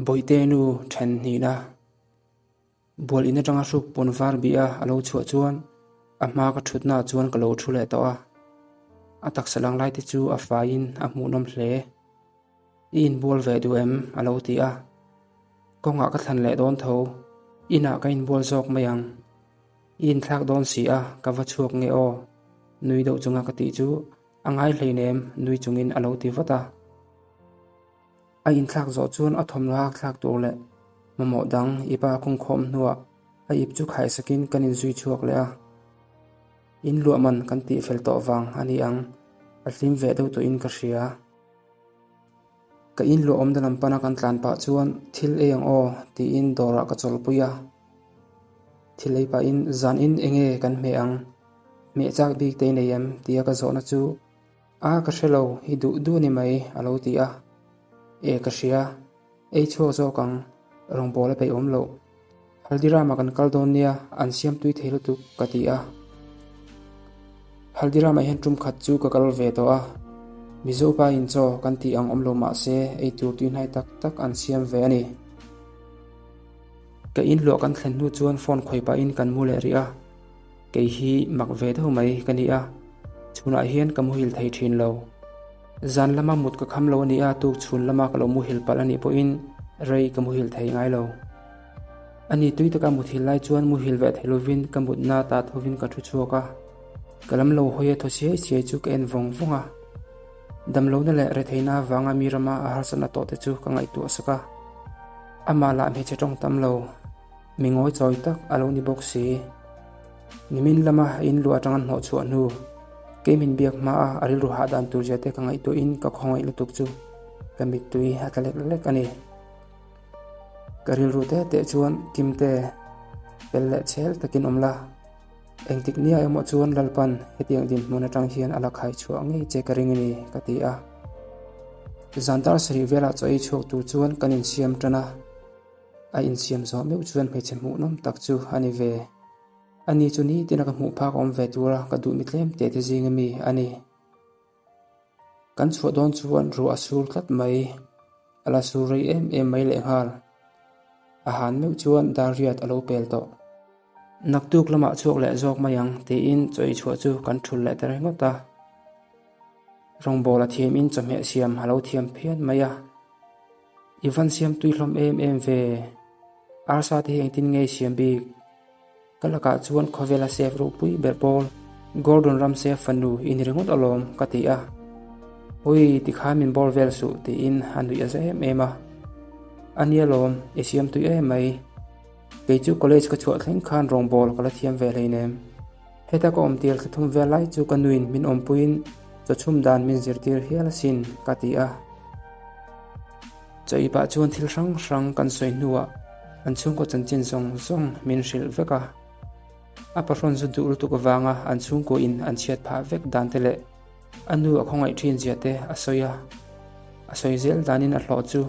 Bawihte nu then hnihna bual in atanga hruk pawn var bih a a lo chhuah chuan a hma ka thutna ah chuan ka lo thu leh tawh a. A taksa lang lai te chu a faiin a hmuhnawm hle. I inbual ve duh em? a lo ti a. Kawngah ka thlan leh dawn tho. Inah ka inbual zawk mai ang. I inthlak dawn si a, ka va chhuak nge aw? Nui deuh chunga ka tih chu a ngai hleinem nui chungin a lo ti vat a. A inthlak zawh chuan a thawmhnaw hak thlak tur leh mamawh dang i pa kawngkhawm hnuah a ip chu khaisakin kan inzui chhuak leh a. In luah man kan tih fel tawh vang a ni ang, a hlim ve deuh tawhin ka hria. Ka in luah awmna lam pana kan tlan pah chuan thil ei ang aw tiin dawrah ka chawlpui a. Thil ei pahin zan in enge kan hmeh ang, hmeh chak bik te i nei em tia ka zawhna chu A ka hre lo, i duh duh ni mai a lo ti a. E ka hria, ei chhuak zawk ang, rawngbâwl a peih awm loh. Haldiram-ah kan kal dawn nia, an siam tui thei lutuk ka ti a. Haldiram-ah hian tum khat chu ka kal ve tawh a, Mizo pa in chaw kan tih ang awm lo mah se ei tur tui hnai tak tak an siam ve a ni. Ka inluah kan thlen hnu chuan phone khawi pahin kan mu leh rih a. Kei hi mak ve deuh mai ka ni a, chhunah hian ka muhil thei thin lo. Zan lama mut ka kham lo a ni a, tuk chhun lama ka lo muhil palh a nih pawhin rei ka muhil thei ngai lo. A ni tui taka muthil lai chuan muhil ve thei lovin ka mutna ta thovin ka thu chhuak a, ka lam lo hawi a thaw siai siai chu ka en vawng vawng a. Damlohna leh retheihna avanga mi rama a harsatna tawh te chu ka ngaihtuah sak a, amah lah hmeichhe tawng tam lo. Mi ngawi chawi tak a lo ni bawk si. Nimin lama a in luah atanga hnawh chhuah hnu, kei min biak hmaa a rilru hah dan tur zia te ka ngaihtuahin ka khawngaih lutuk chu ka mittui a tla lek lek a ni. Ka rilru te teh chuan Kimte, fel leh chhel takin awm la, engtik nia emaw chuan Lalpan hetiang dinhmun atang hian a la khai chhuah ngei che ka ring a ni, ka ti a. Zan dar sarih velah chaw ei chhuak tur chuan kan insiam tan a. A insiam zawh meuh chuan hmeichhe hmuhnawm tak chu a ni ve. Ani chu nitin a ka hmuh phak awm ve tura ka duh mi tlem teh te zinga mi a ni. Kan chhuah dawn chuan ruah a sur tlat mai. A la sur rei em em mai lehnghal. A han meuh chuan dar riat a lo pel tawh. Naktuk lamah chhuak leh zawk mai ang tiin chaw ei chhuah chu kan thul leh ta ringawt a. Rawngbâwl a thiamin chawhmeh siam a lo thiam phian mai a. I van siam tui hlawm em em ve. Arsa te hi engtin nge i siam bik? Ka lakah chuan khawvela chef ropui ber pawl Gordon Ramsay fanu i ni ringawt alawm ka ti a. Ui tikhan min bawr vel suh tiin a nuih a za em em a. A nia lawm, i siam tui em mai. Kei chu college ka chhuah thleng khan rawngbâwl ka la thiam ve hleinem. Heta ka awm tir thlathum vel lai chu ka nuin min awmpuiin chawchhum dan min zirtir hial asin ka ti a. Chaw pah chuan thil hrang hrang kan sawi hnuah an chhungkaw chanchin zawng zawng min hrilh vek a. A pahrawn zu duh lutuk avanga an chhungkaw in an chhiat phah vek dan te leh a nu a khawngaih thin zia te a sawi a. A sawi zel danin a hlawh chu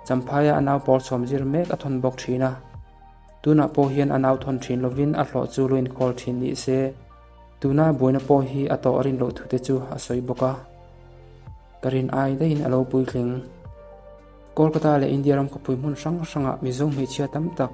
Champhaia a nau pawr chhawm zir mek a thawn bawk thin a. Tunah pawh hian a nau thawn thin lovin a hlawh chu lu inkhawl thin ni se, tuna buaina pawh hi a tawh rin loh thute chu a sawi bawk a. Ka rin ai daihin a lo puitling. Kolkata leh India ram khawpui hmun hrang hrangah Mizo hmeichhia tam tak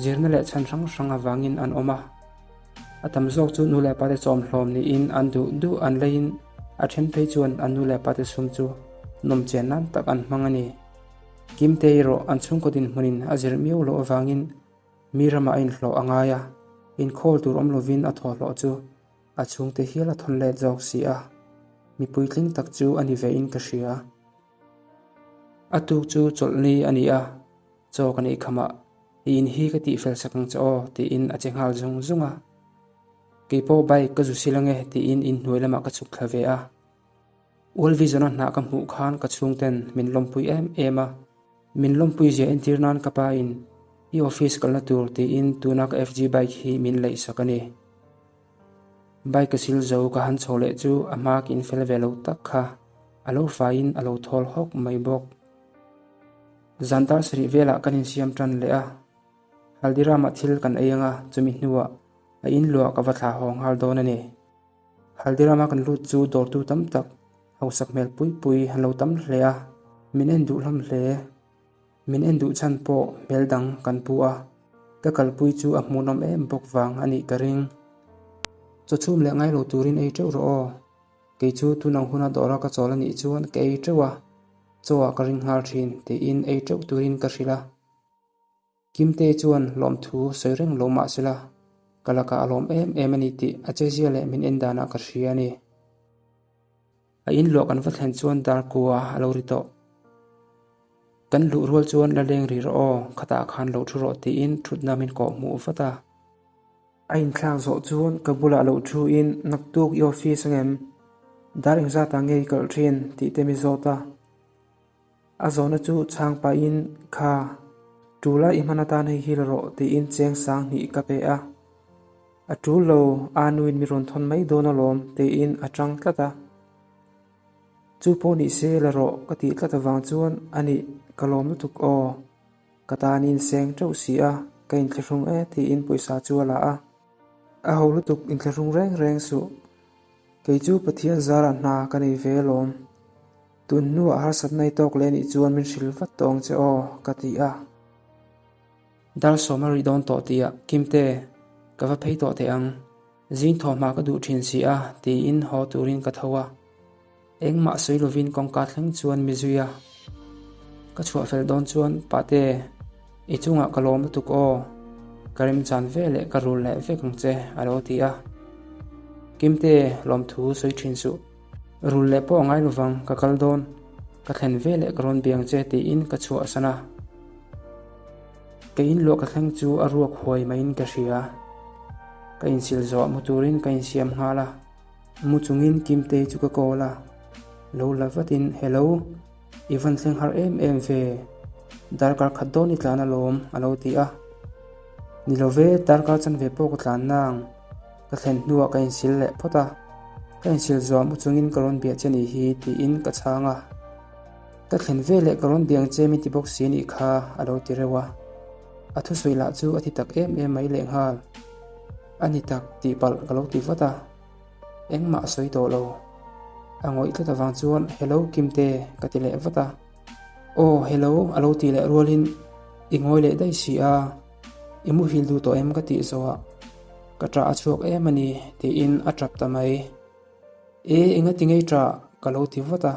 zirna leh chhan hrang hrang avangin an awm a. A tam zawk chu nu leh pate chawm hlawm niin an duh duh an leiin a then phei chuan an nu leh pate sum chu nawmchen nan tak an hmang a ni. Kimte erawh an chhungkaw dinhmunin a zir miau loh avangin mi ramah a inhlawh a ngai a, inkhawl tur awm lovin a thawhhlawh chu a chhungte hial a thawn let zawk si a, mi puitling tak chu a ni vein ka hria. A tuk chu chawlhni a ni a, chaw ka neih khamah i in hi ka tihfel sak ang che aw tiin a che nghal zung zung a. Keipawh bike ka zu sil ange tiin inhnuai lamah ka chhuk thla ve a. World Vision-a hnah ka hmuh khan ka chhungten min lawmpui em em a, min lawmpui zia entir nan ka pa in i office kalna tur tiin tuna ka FG bike hi min leih sak a ni. Bike ka sil zo ka han chho leh chu a hma ka infel ve lo tak kha a lo faiin a lo thawl hawk mai bawk. Zan dar sarih velah kan insiam tan leh a, Haldiram-ah thil kan ei anga chumi hnuah a inluah ka va thlah haw nghal dawn a ni. Haldirama kan lut chu dawrtu tam tak hausak hmel pui pui an lo tam hle a, min en duh hlawm hle. Min en duh chhan pawh hmel dang kan pu a, ka kalpui chu a hmuhnawm em bawk vang a nih ka ring. Chaw chhum leh ngai lo turin ei teuh rawh aw. Kei chu tun ang huna dawra ka chawl a nih chuan ka ei teuh a, chaw ah ka ring nghal thin tiin ei teuh turin ka hrilh a. Kimte chuan lawmthu sawi reng lo mah sela, ka lakah a lawm em em a ni tih a chezia leh min en danah ka hria a ni. A inluah kan va thlen chuan dar kua a lo ri tawh. Kan luh rual chuan la leng ri rawh aw, khatah khan lo thu rawh tiin thutna min kawh hmuh vat a. A inthlak zawh chuan ka bulah lo thuin naktuk i office angem? Dar engzatah nge i kalh thin tih te mi zawt a. A zawhna chu chhang pahin kha ṭula i hman atan hei hi la rawh tiin cheng sang hnih ka pe a. A ṭul lo, a nuin mi rawn thawn mai dawn alawm tiin a ṭang tlat a. Chu pawh nih se la rawh ka tih tlat avang chuan a nih ka lawm lutuk aw. Ka tanin seng ṭeuh si a, ka inthlahrung e tiin pawisa chu a la a. A ho lutuk inthlahrung reng reng suh. Kei chu Pathian zarah hna ka nei ve alawm. Tun hnuah harsatna i tawk leh nih chuan min hrilh vat tawh ang che aw, ka ti a. Dar sawm a rih dawn tawh tihah, Kimte, ka va phei tawh teh ang. Zing thawhhma ka duh thin si a, tiin haw turin ka tho a. Engmah sawi lovin kawngka thleng chuan mi zui a. Ka chhuah fel dawn chuan, Pate, i chungah ka lawm lutuk aw. Ka remchan ve leh ka rul leh vek ang che, a lo ti a. Kimte, lawmthu sawi thin suh. Rul leh pawh a ngai lovang, ka kal dawn. Ka thlen ve leh ka rawn biang che tiin ka chhuahsan a. Ka inluah ka thleng chu a ruak huai maiin ka hria. Ka insil zawh mu turin ka insiam nghal a. Mu chungin Kimtei chu ka call a. Lo la vatin, Hello, i van thleng har em em ve. Darkar khat dawn i tlan alawm, a lo ti a. Ni lo ve, darkar chanve pawh ka tlan nang. Ka thlen hnuah ka insil leh phawt a, ka insil zuam u chungin ka rawn biah che nih hi tiin ka chhang a. Ka thlen ve leh ka rawn biang che min ti bawk si nih kha a lo ti reuh a. A thusawi lah chu a ti tak em em mai lehnghal. A ni tak tih palh ka lo ti vat a, engmah a sawi tawh lo. A ngawih tlat avang chuan Hello Kimte ka ti leh vat a. Aw hello a lo ti leh rualin i ngawi leh daih si a. I muhil duh tawh em ka tih zawhah ka ṭah a chhuak em a ni tiin a ṭap ta mai. E engati ngei ṭah ka lo ti vat a.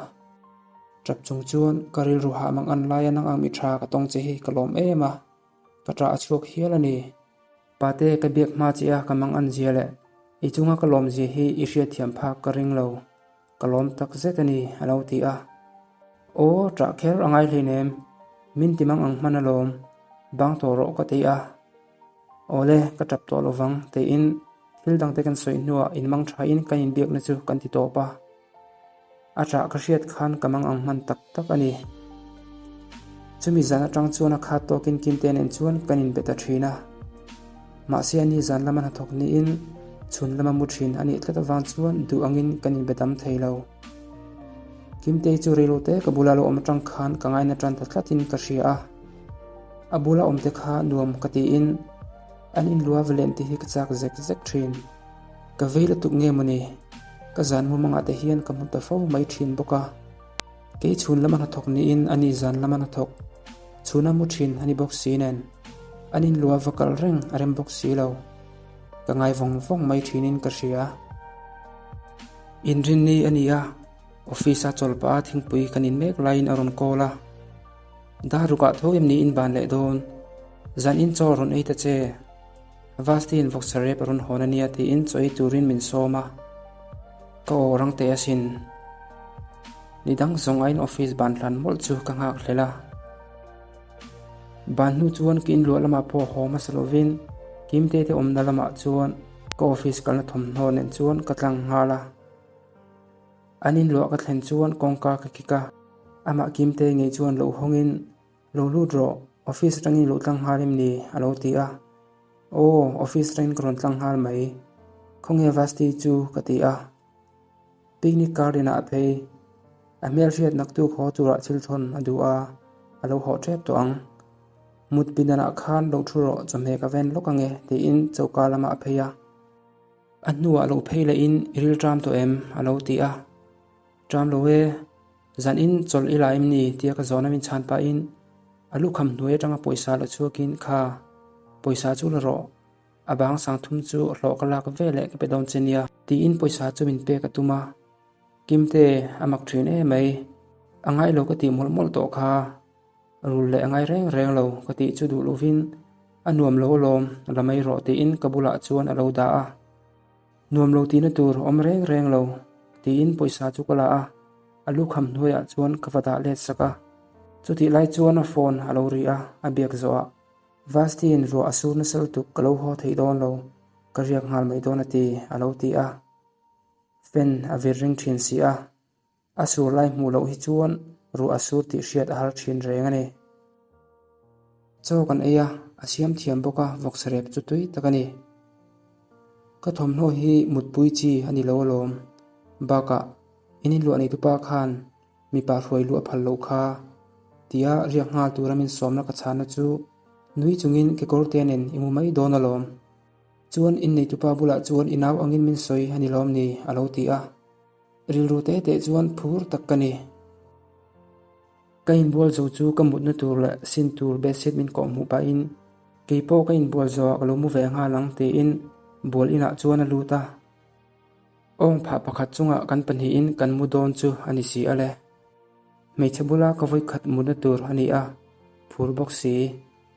Ṭap chung chuan ka rilru hah mang an laia nang ang mi ṭha ka tawng che hi ka lawm em a, ka ṭah a chhuak hial a ni. Pate ka biak hma che a ka mang an zia leh i chunga ka lawm zia hi i hriatthiam phak ka ring lo. Ka lawm tak zet a ni, a lo ti a. Aw, ṭah kher a ngai hleinem, min ti mang ang hman alawm, bang tawh rawh ka ti a. Awle, ka ṭap tawh lo vang, tiin thil dangte kan sawi hnuah inmang ṭhain kan inbiakna chu kan ti tawp a. A ṭah ka hriat khan ka mang ang hman tak tak a ni. Chumi zan aṭang chuan a khat tawkin Kimte nen chuan kan inbe ta ṭhin a. Mahse ani zan lama hnathawk niin chhun lama mu thin a nih tlat avang chuan duh angin kan inbe tam thei lo. Kimtei chu reilote ka bula lo awm atang khan ka ngaina tan ta tlatin ka hria a. A bula awm te kha nuam ka tiin an inlua va len te hi ka chak zek zek thin. Ka vei lutuk nge mawni? Ka zan mumangah te hian ka hmu ta fo mai thin bawk a. Kei chhun lama hnathawk niin ani zan lama hnathawk chhuna mu thin a ni bawk si nen an inlua va kal reng a rem bawk si lo. Ka ngai vawng vawng mai thinin ka hria. Inrinni a ni a, office a chawl pah a thingpui kan in mek laiin a rawn call a. Dar rukah tho em niin ban leh dawn. Zan in chaw rawn ei ta che. Vasti in vawksa rep a rawn hawn a nia tiin chaw ei turin min sawm a, ka aw rang teh asin. Ni dang zawng aiin office ban hlan mawlh chu ka nghak hlel a. Ban hnu chuan ka inluah lamah pawh haw hmasa lovin Kimte te awmna lamah chuan ka office kalna thawmhnaw nen chuan ka tlang nghal a. An inluah ka thlen chuan kawngka ka kik a, amah Kimte ngei chuan lo hawngin Lo lut rawh, office atangin i luh tlang nghal em ni? a lo ti a. Aw, office atangin ka rawn tlang nghal mai. Khawnge Vasti chu? ka ti a. Picnic garden ah a phei. A hmelhriat naktuk haw turah thil thawn a duh a, a lo hawh tep tawh ang. Mut pindanah khan lo thu rawh, chawhmeh ka ven lawk ange tiin choka lamah a phei a. A hnuah lo phei lehin i rilṭam tawh em? a lo ti a. Ṭam lo e, zan in chawlh i la em ni? tia ka zawhna min chhan pahin. A lukham hnuai atanga pawisa la chhuakin, Kha, pawisa chu la rawh. A bang sang thum chu hlawh ka lak ve leh ka pe dawn che nia. Tiin pawisa chu min pek a tum a. Kimte, a mak thin em mai. A ngai lo ka tih mawlh mawlh tawh kha. Rul leh a ngai reng reng lo ka tih chu duh lovin a nuam lo alawm la mai rawh tiin ka bulah chuan a lo dah a. Nuam lo tihna tur awm reng reng lo tiin pawisa chu ka la a, a lukham hnuaiah chuan ka va dah let sak a. Chutih lai chuan a phone a lo ri a, a biak zawhah Vastiin ruah a sur nasa lutuk ka lo haw theih dawn lo, ka riak nghal mai dawn a ti a lo ti a. Fan a vir ring thin si a. A sur lai hmuh loh hi chuan ruah a sur tih hriat a har thin reng a ni. Chaw kan ei a, a siam thiam bawk a, vawksa rep chu tui tak a ni. Ka thawmhnaw hi mutpui chi a ni lo alawm. Bakah, in inluah neitupa khan mipa hruai luh a phal loh kha tia riak nghal tura min sawmna ka chhanna chu nui chungin kekawr te nen i mu mai dawn alawm. Chuan in neitupa bulah chuan i nau angin min sawi a ni lawm ni a lo ti a. Rilru te te chuan phur tak ka ni. Ka inbual zo chu ka mutna tur leh sin tur bedsheet min kawh hmuh pahin keipawh ka inbual zawhah ka lo mu ve nghal ang tiin bual inah chuan a lut a. Awng phah pakhat chungah kan pahnihin kan mu dawn chu a ni si a le. Hmeichhe bula ka vawikhat mutna tur a ni a, phur bawk si,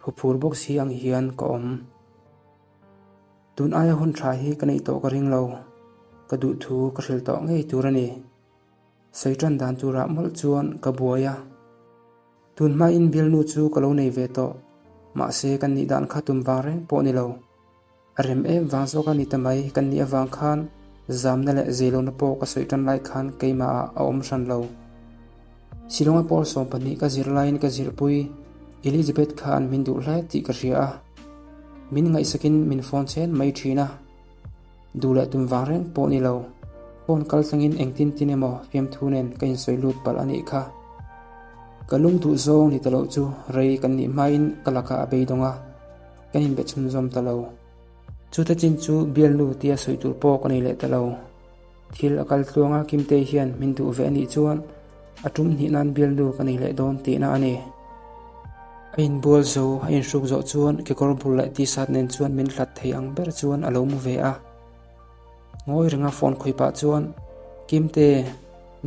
huphur bawk si ang hian ka awm. Tun aia hun tha hi ka neih tawh ka ring lo, ka duh thu ka hrilh tawh ngei tur a ni. Sawi tan dan turah mawlh chuan ka buai a. Tun hmain bialnu chu ka lo nei ve tawh, mahse kan nih dan kha tum vang reng pawh ni lo. A rem em vang zawk a ni ta mai, kan nih avang khan zamna leh zeilohna pawh ka sawi tan lai khan keimahah a awm hran lo. Shillong-a pawl 12 ka zir laiin ka zirpui Elizabeth khan min duh hle tih ka hria a. Min ngaihsakin min phone chhen mai thin a, duh leh tum vang reng pawh ni lo. Phone kal thlengin engtin tin emaw fiamthu nen ka insawi lut palh a nih kha. Ka lung duh zawng ni ta loh chu rei kan nih hmain ka lakah a beidawng a, kan inbe chhunzawm ta lo. Chuta chin chu bialnu tia sawi tur pawh ka nei leh ta lo. Thil a kal tluang a, Kimtei hian min duh ve a nih chuan a tum hnih nan bialnu ka nei leh dawn tihna a ni. A inbual zo, a inhruk zawh chuan kekawr bul leh t-shirt nen chuan min hlat thei ang ber chuan a lo mu ve a. Ngawi renga phone khawih pah chuan, Kimte,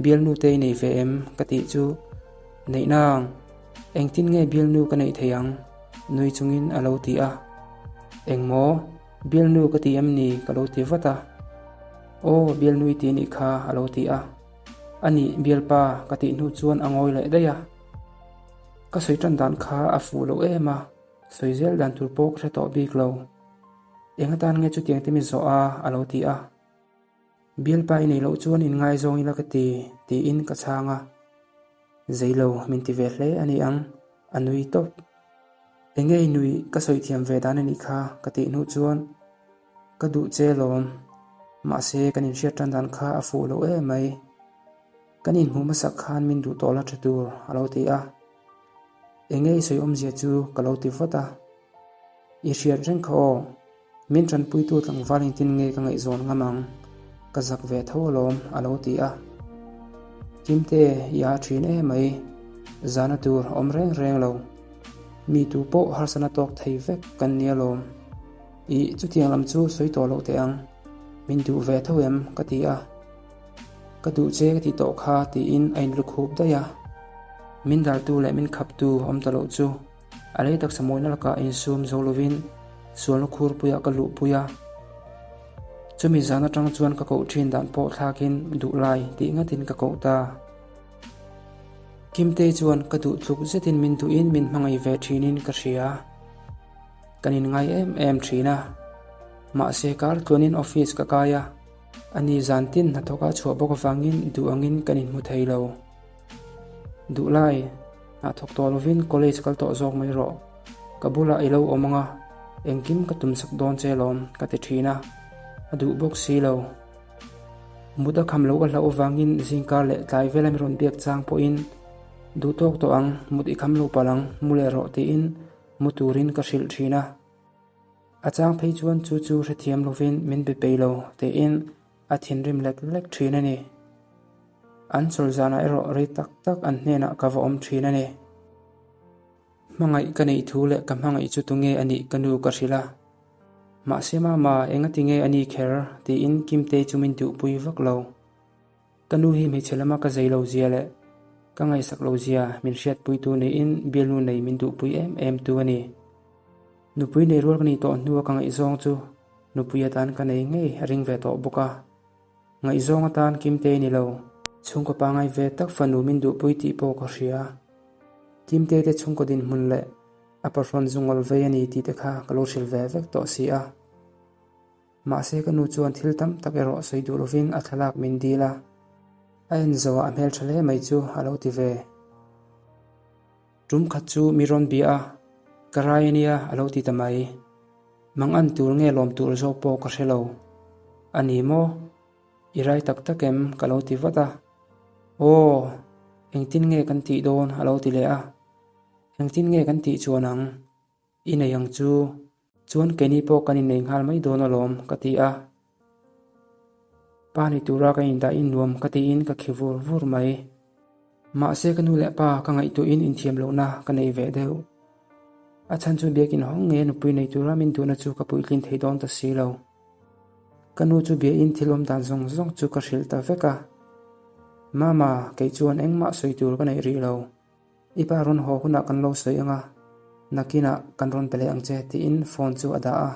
bialnu te i nei ve em? ka tih chu, Neih nang, engtin nge bialnu ka neih thei ang? nui chungin a lo ti a. Engmaw? Bialnu ka ti em ni? ka lo ti vat a. Aw, bialnu i ti nih kha a lo ti a. A nih, bialpa ka tih hnu chuan a ngawi leh daih a. Ka sawi tan dan kha a fuh loh em a, sawi zel dan tur pawh ka hre tawh bik lo. Eng atan nge chutiang te mi zawh a? a lo ti a. Bialpa i neih loh chuan inngaizawng ila ka ti, tiin ka chhang a. Zei lo, min ti ve hle a ni ang, a nui tawp. Enge i nui ka sawi thiam ve dan a nih kha ka tih hnu chuan ka duh che lawm, mahse kan inhriat tan dan kha a fuh loh em mai. Kan inhmuh hmasak khan min duh tawh la tha tur a lo ti a. Enge i sawi awmzia chu ka lo ti vat a. I hriat reng kha aw. Min tanpuitu tlangval engtin nge ka ngaihzawn ngam ang? Ka zak ve tho alawm, a lo ti a. Kimte, i a thin e mai. Zana tur a awm reng reng lo. Mi tu pawh harsana tawk thei vek kan ni alawm. Ih, chutiang lam chu sawi tawh loh teh ang. Min duh ve tho em? ka ti a. Ka duh che ka tih tawh kha tiin a inlukhup daih a. Min daltu leh min khaptu awm ta loh chu. A lei taksa mawina lakah insum zo lovin sualna khurpuiah ka luhpui a. Chumi zan atang chuan ka koh thin dan pawh thlakin duh lai tih ngatin ka koh ta. Kimtei chuan ka duh tluk zetin min duhin min hmangaih ve thinin ka hria. Kan inngai em em thin a. Mahse kar tluanin office ka kai a. Ani zan tin hnathawk a chhuah bawk avangin duh angin kan inhmu thei lo. Duh lai. Hna thawk tawh lovin college kal tawh zawk mai rawh. Ka bulah i lo awm ang a, engkim ka tum sak dawn che lawm ka ti thin a, a duh bawk si lo. Mut a kham loh a hlauh avangin zingkar leh tlai vela mi rawn biak chang pawhin duh tawk tawh ang, mut i kham lo palh ang, mu leh rawh tiin mu turin ka hrilh thin a. A chang phei chuan chu chu hrethiam lovin min be peih lo tiin a thinrim lek lek thin a ni. An chawl zanah erawh rei tak tak an hnenah ka va awm thin a ni. Hmangaih ka neih thu leh ka hmangaih chu tunge a nih ka nu ka hrilh a. Mahse mama, engati nge a ni kher? tiin Kimtei chu min duhpui vak lo. Ka nu hi hmeichhe lama ka zei lo zia leh ka ngaihsak lo zia min hriatpuitu niin bialnu nei min duhpui em em tu a ni. Nupui nei rual ka nih tawh hnua ka ngaihzawng chu nupui atan ka nei ngei a ring ve tawh bawk a. Ngaihzawng atan Kimtei ni lo, chhungkaw pangai ve tak fanu min duhpui tih pawh ka hria. Kimtei te chhungkaw dinhmun leh a pahrawn zungawl vei a ni tih te kha ka lo hrilh ve vek tawh si a. Mahse ka nu chuan thil tam tak erawh sawi duh lovin a thlalak min dil a, a en zawhah a hmeltha hle mai chu a lo ti ve. Tum khat chu mi rawn bia a, ka rai a nia a lo ti ta mai. Mang an tur nge lawm tur zawk pawh ka hre lo. A ni maw? I rai tak tak em? ka lo ti vat a. Aw, engtin nge kan tih dawn? a lo ti leh a. Engtin nge kan tih chuan ang? I nei ang chu. Chuan keini pawh kan innei nghal mai dawn alawm, ka ti a. Pa ni tura ka indahin nuam ka tiin ka khi vur vur mai. Mahse ka nu leh pa ka ngaihtuahin inthiam lohna ka nei ve deuh. A chhan chu biakin hawng nge nupui nei tura min duhna chu ka puitlin thei dawn ta si lo. Ka nu chu biain thil awm dan zawng zawng chu ka hrilh ta vek a. Mama, kei chuan engmah sawi tur ka neih rih lo. I pa rawn haw hunah kan lo sawi ang a, nakinah kan rawn pe leh ang che tiin phone chu a dah a.